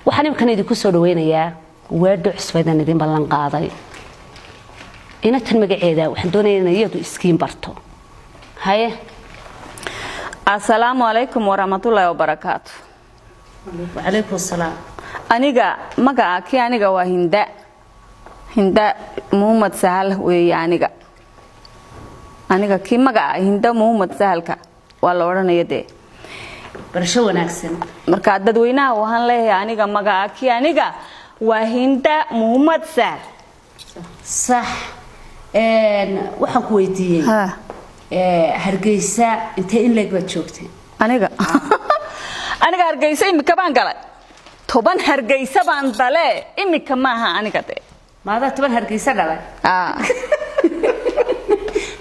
Waxaan imkan idinku soo dhaweynayaa weedho cusbaydaan idin ballan qaaday. Inatan magaceeda waxaan doonaya inay iyadu iskiin barto. Haye. Asalaamu calaykum waraxmatullaahi wabarakaatu. Wacalaykum asalaam. Aniga magaca kii aniga waa Hinda, Hinda Muhammad Sahal weeye. Aniga kii magaca Hinda Muhammad Sahalka waa la odhanaya dee. Barasho wanaagsan. Marka dadweynaha waxaan leeyahay, aniga magaca kii aniga waa Hinda Muhammad Sahal. Sax. Waxaan ku weydiiyey, Hargeysa intee in leeg baad joogtay? Aniga Hargeysa imika baan galay. 10 Hargeysa baan dale, imika maaha aniga de. Maadaa 10 Hargeysa dhalay?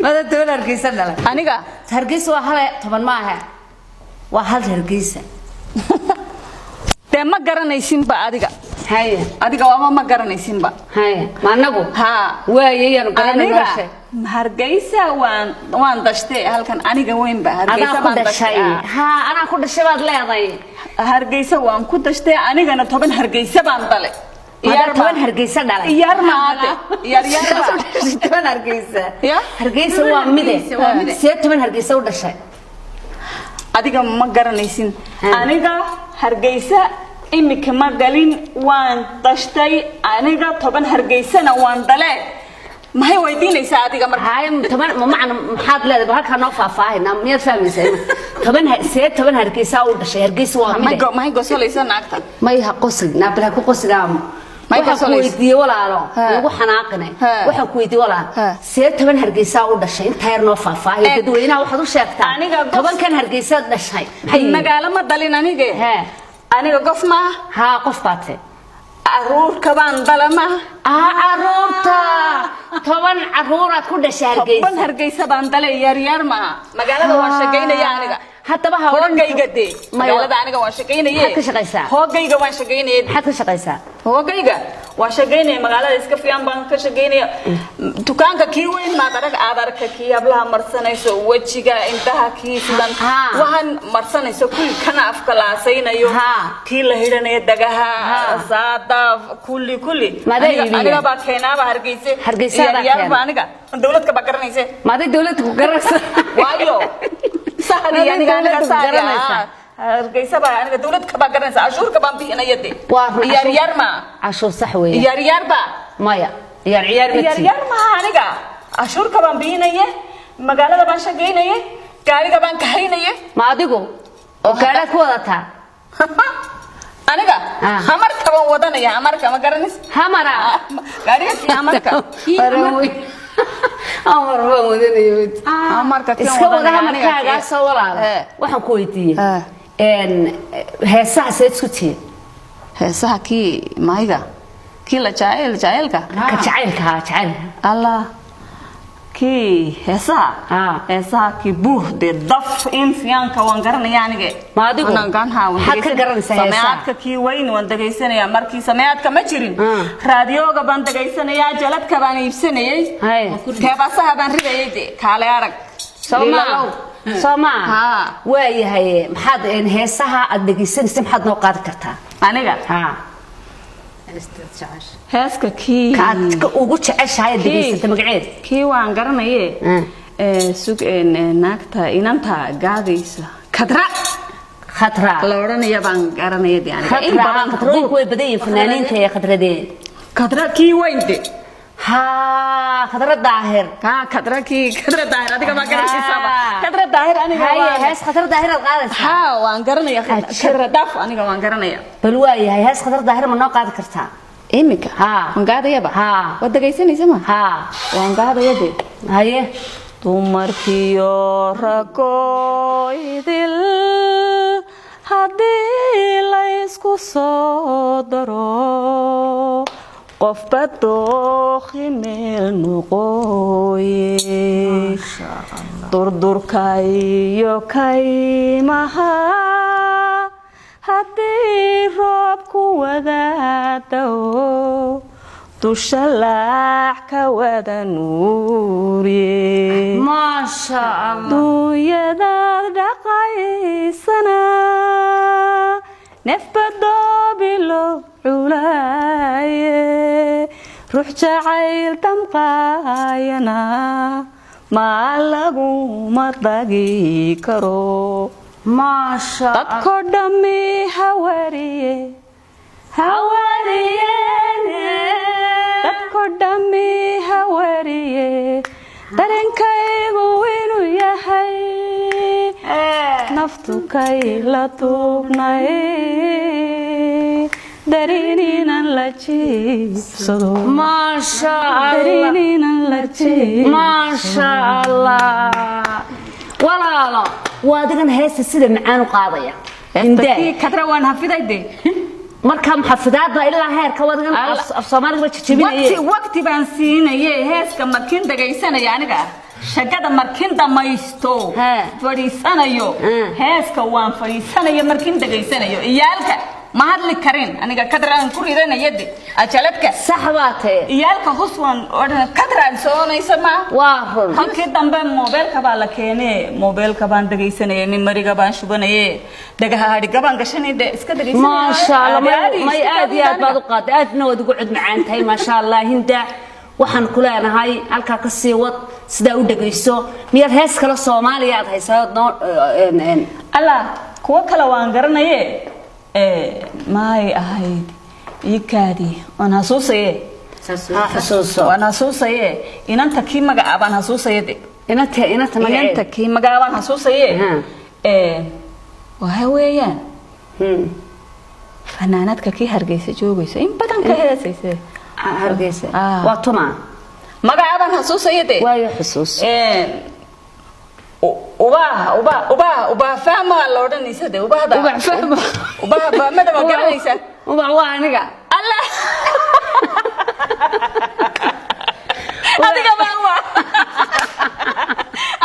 Maadaa 10 Hargeysa dhalay? Aniga. Hargeysa waa hale, 10 maaha, waa hal Hargeysa. Dee ma garanaysinba adiga. Haye. Adiga waaba ma garanaysinba. Haye, ma anagu? Haa. Waaye, yaanu garanay. Aniga nolosha. Hargeysa waan dashtay halkan aniga weynba Hargeysa Adaa ku baan dhashay? dashtay. Haa, anaa ku dhashay baad leeday. Hargeysa waan ku dashtay, anigana 10 Hargeysa baan dhalay. Maadaa 10 Hargeysa dhalay? Iyaar maade, iyaar yaar ma. 10 Hargeysa? Ya? Hargeysa waa mide. See 10 Hargeysa u dhashay? Adiga ma garanaysin. Aniga Hargeysa imika ma galin, waan dashtay aniga, 10 Hargeysana waan dhale. Maxay weydiinaysaa adiga marka? Haye, 10 ma macna maxaad leedahay? Bal halkaa noo faahfaahinaa. Miyaad fahmaysaa? 10 see 10 Hargeysa u dhashay? Hargeysa waa mide. Maxay gosolaysaa naagta? May, ha qoslin naabal, ha ku qoslin. May Waxaan ku qosolaysa? weydiiyey walaalo, igu xanaaqine. Waxaan ku weydiiyey walaal, see 10 Hargeysa u dhashay? Inta yar noo faahfaahiyo. Eeg. Dadweynaha waxaad u sheegtaa Aniga 10-kan Hargeysaad dhashay maxay yihiin? Magaalo ma dhalin anige. Aniga gof maaha. Haa, qof baad te. Caruurka baan dhala maaha. Ah, caruurta, 10 caruuraad ku dhashay 10 Hargeysa? Hargeysa baan dhalay, yaar yaar maaha. Magaalada waan shaqaynaya aniga. Haddaba ha odhan. Hoogayga dee. Maya. Magaalada aniga waan shaqaynaye. Maxaad ka shaqaysaa? Hoogayga waan shaqaynaye. Maxaad ka shaqaysaa? Hoogayga waan shaqaynaya, magaalada iska fiican baan ka shaqaynaya. Dukaanka kii weyn maad arag, aad arka kii hablaha marsanayso wejiga, indhaha, kii sidan waxaan marsanayso kulli, kana afka laasaynayo, kii la hidhanayo dagaha, saada, kulli kulli. Maadaa Aniga iibiya? aniga baa keenaaba Hargeyse. Hargeysa adaa Yaar yaar keena? Ba aniga dowladka baa garanayse. Maaday dawladda ku garanaysa? Waayo sahdi. Maaday Aniga aniga dawladda ku sahdi garanaysaa? Hargeysa baa aniga dowladka baa garanaysa, cashuurka baan bixinaya de. Waa run. Yaar yaar ma. Cashuur sax weeye. Yaar yaar ba. Maya, ciyaar ciyaar ma Yaar tihi. yaar maaha. Aniga cashuurka baan bixinaye, magaalada baan shaqaynaye, gaariga baan kahaynaye. Ma adigu oo gaadhaad ku wadataa? Aniga hamarka baan wadanaya, hamarka ma garanaysa? Hamara? Gaariga kii hamarka. Hamar baan wadanaya mid. Hamarka kii Iska wada. wadanaya aniga. Hamarkaagaasoo walaalo. Waxaan ku weydiiyey, heesaha seed isku tihiin? Heesaha kii mayga kii la jacayl jacaylka. Ka jacaylka, ha, jacaylka. Allah, kii heesaha. Heesaha kii buh dee daf in fiyaanka waan garanaya anige. Ma adigu? Anaan gacan waan Maxaad ka dhegeysan- garanaysaa heesaha? Sameecadka kii weyn waan dhegaysanayaa. Markii sameecadka ma jirin, raadiyooga baan dhegaysanayaa, jaladka baan iibsanayay, teebasaha baan ridayay de, kaale arag. Soo maa? Liilalow. Soo maa? Haa. Waayahay, maxaad heesaha aad dhegaysanaysa maxaad noo qaadi kartaa? Aniga heeska kii Ka aad ka ugu jeceshahay aad dhegaysata magaceed? Kii waan garanaye. Sug naagta inanta gaadaysa Kadra Khatra. la odhanaya baan garanaya de aniga. In Khatra. badan. Khatrooyinku way badan yihiin fanaaniinta ee khadradee. Kadra kii weyn de. Haa, Khadra Daahir. Ka Kadra, kii Kadra Daahir, adiga baa garanaysaaba. Kadra Daahir aniga Haye, waan hees Khadra Daahir aad qaadaysaa? Haa, waan garanaya. Ajab. Kadra daf aniga waan garanaya. Bal waayahay, hees Khadra Daahir ma noo qaadi kartaa? Imika? Haa. Waan gaadayaba. Haa. Waad dhegaysanaysa ma? Haa. Waan gaadaya de. Haye. Dumarkiyo ragoydil haddii laysku soo daro, qofba dookhi meel noqooye, durdurka iyo kaymaha haddii roobku wadaadao, dusha laac ka wada nuuriye, Maasha Allah. Duunyadaad dhaqaysana nefba doobi loo Culaaye ruux jacayl damqaayana ma laguma dagi karo. Maasha. Dadko dhammi hawariye hawariyene, dadko dhammi hawariye dareenkaygu inuu yahay naftu kay la duubnay darininan la jiibsado. Maasha Allah. Darininan la jiibsado. Maasha Allah, walaalo, waa adigan heesta sida macaan u qaadaya. Hindaa. Kadra waan hafiday de. Marka maxafidaadba ilaa heerka waa adigan af Soomaaliga ba jajabinaye. Waqti waqti baan siinaye heeska markin dhagaysanaya aniga shaqada markin dhamaysto fadhiisanayo. Heeska waan fadhiisanayo markin dhagaysanayo, iyaalka ma hadli karin aniga, kadraan ku ridanaya de ajaladka. Sax baa tae. Iyaalka hus waan odhan kadraan soonaysa ma. Waa run. Halkii dambe moobeelka baa la keenee, moobeelka baan dhagaysanayay, nimariga baan shubanaye, dhagaha hadhiga baan gashanay de, iska dhagaysanaya. Maasha Allah. Caadi, may iska aad iyo aad baad u qaaday, aadna waad ugu cod macaan tahay, maasha Allah. Hinda, waxaan ku leenahay halkaa ka sii wad, sidaa u dhegayso. Miyaad hees kale Soomaaliya aad haysaa ood noo Allah, kuwo kale waan garanaye, maay ahayd ikaadi, waan xasuusaye. Ha, xusuuso. Waan xasuusaye, inanta kii magacaabaan xasuusaye de. Inanta Inanta magaceeda? Kii magacaabaan xasuusaye. Waxa weeyaan fanaanadka kii Hargeysa joogayso in badan ka heesayse. Hargeysa? Ah. Waa tuma? Magacaabaan xasuusaye de. Waayo, xusuus. Ubaha ubaha ubaha ubaha fahma la odhanaysa de, ubahda. Ubax fahma. Ubaha fahmada ma garanaysa? Ubax waa aniga. Allah, adiga ma waa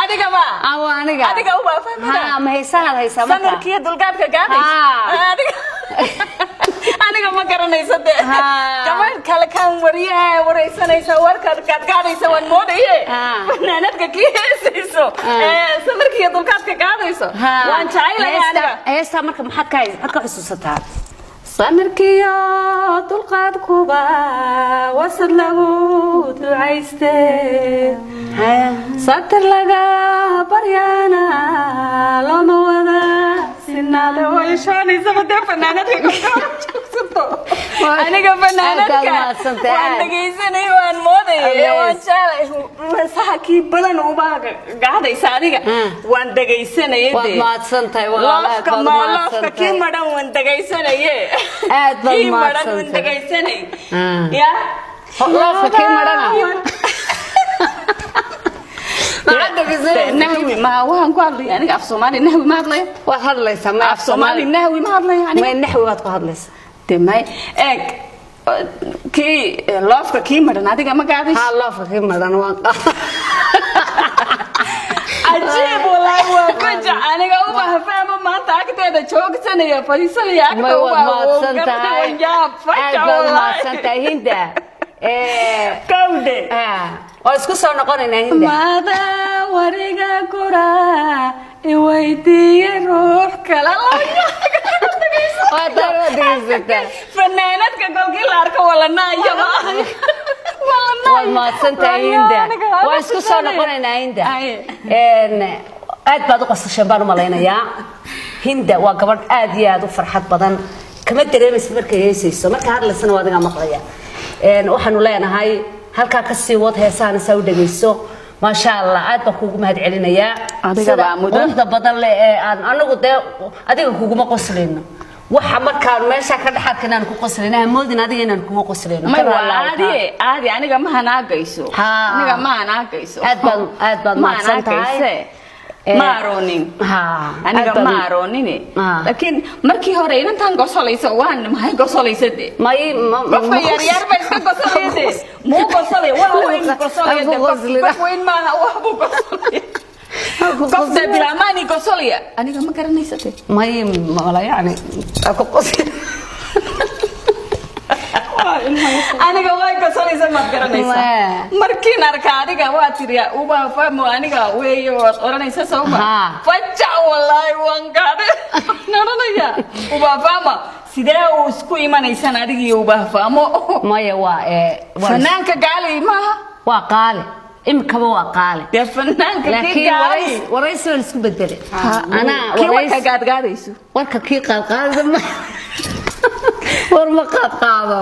adiga ma? Ah, waa aniga. Adiga ubaha fahmada. Ha, ma heesahaad haysaa marka? Samirkiiyo dulqaadka gaadaysa. Ah. Adiga aniga ma garanaysa de. Gabadh kale kan wariyaha waraysanaysa warkaad gaadgaadaysa waan moodaye. Fanaanadka kii heesayso ee samirkiiyo dulqaadka gaadayso waan jecelahay aniga. Heestaa marka maxaad ka xusuusataa? Samirkiyo dulqaadkuba wasad lagu ducayste, satir laga baryaana looma wada sinaada. Way shoonaysa dee fanaanadka joogsato aniga Aad baad fanaanadka mahadsantahay, waan aad. dhagaysanay, waan moodayay, waan jeclay heesaha kii badan ubaa gaadaysa adiga. Waan dhagaysanayay Waad dee. mahadsantahay walaal, aad Loofka baad ma mahadsantahay. Loofka kii madhan waan dhagaysanaye. Aad baad Kii madhan waan mahadsantahay. dhagaysanay ya. Loofka kii madhana maxaad dhegaysanaysaa? Nahwi ma waxaan ku hadlaya aniga? Af Soomaali nahwi ma hadlaya. Waad hadlaysaa, may? Af Soomaali nahwi ma hadlaya aniga. May, naxwi baad ku hadlaysaa. De may, eeg, kii loofka kii madhan adiga ma gaadayso? Haa, loofka kii madhan waan Cajiib wallaahi, waa fajac aniga ubaha fahmo maanta agteeda joogsanaya, fadhiisanaya agta. May, waad Ubaha mahadsan tahay, yaab, aad fajac baad wallaahi. mahadsan tahay, Hinda. Kawde. Waa isku soo noqonaynaa, Hinda. Mada wariga gura iweydiiye ruux kale. Waa taa, waad dhegaysataa. Fanaanadka kolkii la arko walanaayo. Waad mahadsan tahay, Hinda, waa isku soo noqonaynaa, Hinda. Aad baad u qasasheen baan u malaynayaa. Hinda waa gabadh aad iyo aad u farxad badan, kama dareemaysid markay heesayso, marka hadlaysana waa adigaa maqlaya. Waxaanu leenahay halkaa ka sii wad heesahana, saa u dhegayso, maasha Allah. Aad baan kuugu mahad celinayaa. Adiga Sida baa mudan. Quruxda badan leh ee aan anagu dee adiga kuguma qoslayno, waxa markaan meesha ka dhex arka inaan ku qoslayno, ha moodin adiga inaan kugu qoslayno. May. Ka Waa raalli caadi caadi, aniga ma hanaagayso. Aniga ma hanaagayso. Aad baad Ma mahadsan tahay. hanaagayse. Ma aroonin. Aniga Aad ma aroonine. Laakiin markii hore inantan gosolaysa waan maxay gosolaysa de? May Qofka yaryar ba iska gosolaya de, muu gosolaya, waa weyn gosolaya de. Ku qoslina. Qof weyn maaha, wax buu gosolaya, qof de bilaamaani gosolaya aniga ma garanaysa de. May, mala yani ku qosli. Aniga way kasanaysa, maad garanaysaa? Markiin arka adiga waa tiri uba fahmo aniga weeye, waad oranaysa sawma? Fajac, wallaahi waan gaadhay. Oranaya uba fahma, sidee uu isku imanaysan adiga iyo uba fahmo? Maya, waa Fanaanka gaali maaha? Waa qaali, imikaba waa qaali. Dee fanaanka kii Laakiin gaali. Waraysi waan isku bedelay anaa. Kii warka gaadgaadayso. Warka kii qaadqaadada ma war ma qaadqaado.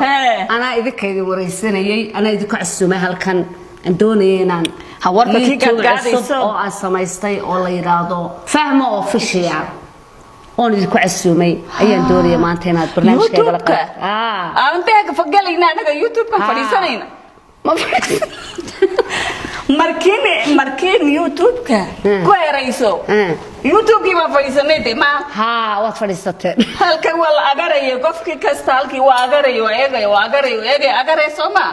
Anaa idinka idin waraysanayay, anaa idinku casuumay halkan. Aan doonayay inaan Ha, warka kii YouTube gaadgaadayso. cusub oo aan samaystay oo la yidhaahdo Fahmo Official oon idinku casuumay ayaan doonaya maanta inaad barnaamijkayga la YouTube-ka? qaad. Aan beega fagelayna anaga YouTube-kan fadhiisanayna. Ma fadhiisan. Markiin YouTube-ka ku herayso. YouTube-kii baan fadhiisanay de ma. Haa, waad fadhiisateen. Halkan waa la agaraya, qofkii kasta halkii waa agaraya, waa eegaya, waa agaraya, waa eegaya, agaraya soo ma?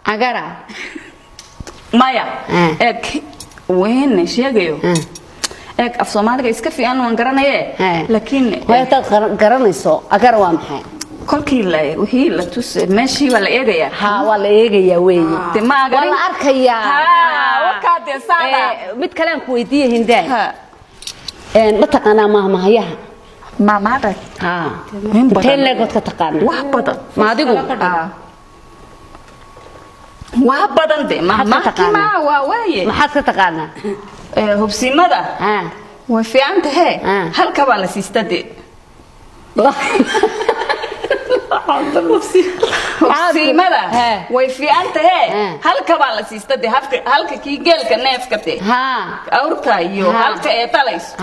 Agara. Maya. Eeg, weyne sheegayo. Eeg, af Soomaaliga iska fiican waan garanaye. Laakiin Way hadaad garanayso, agara waa maxay? Kolkii la wixii la tus meeshii waa la eegayaa. Haa, waa la eegayaa weeye. De ma Waa agarin. la arkayaa. Haa, wakaa dee saada. Mid kale aan ku weydiiye, Hindaan. Ha. Ma taqaanaa mahmahayaha? Maamaada. Haa. In badan. Intee leegood ka taqaanaa? Wax badan. Ma adigu? Wax badan de. Maxaad ka Mahmaahkii taqaanaa? ma waa waaye. Maxaad ka taqaanaa? Hubsimada. Way fiican tahe. Halka baa la siista de. Hubsimada way fiican tahe. Halka baa la siista de, halka kii geelka neefka de. Awrka iyo halka ee talayso.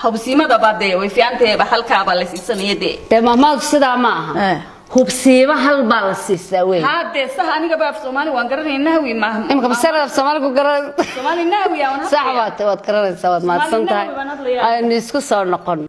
Hubsimada baa de way fiican tahe ba, halkaa baa la siisanaya de. Dee mahmaadu sidaa ma aha. Hubsiima hal baa la siisaa wey. Haa dee sax, aniga ba af Soomaali waan garanay, nahwi maaha. Imika masarada af Soomaali ku garan. Soomaali nahwi aan Sax, waad garanaysaa, waad mahadsan tahay. Nahwi baan hadlayaa. Aynu isku soo noqon.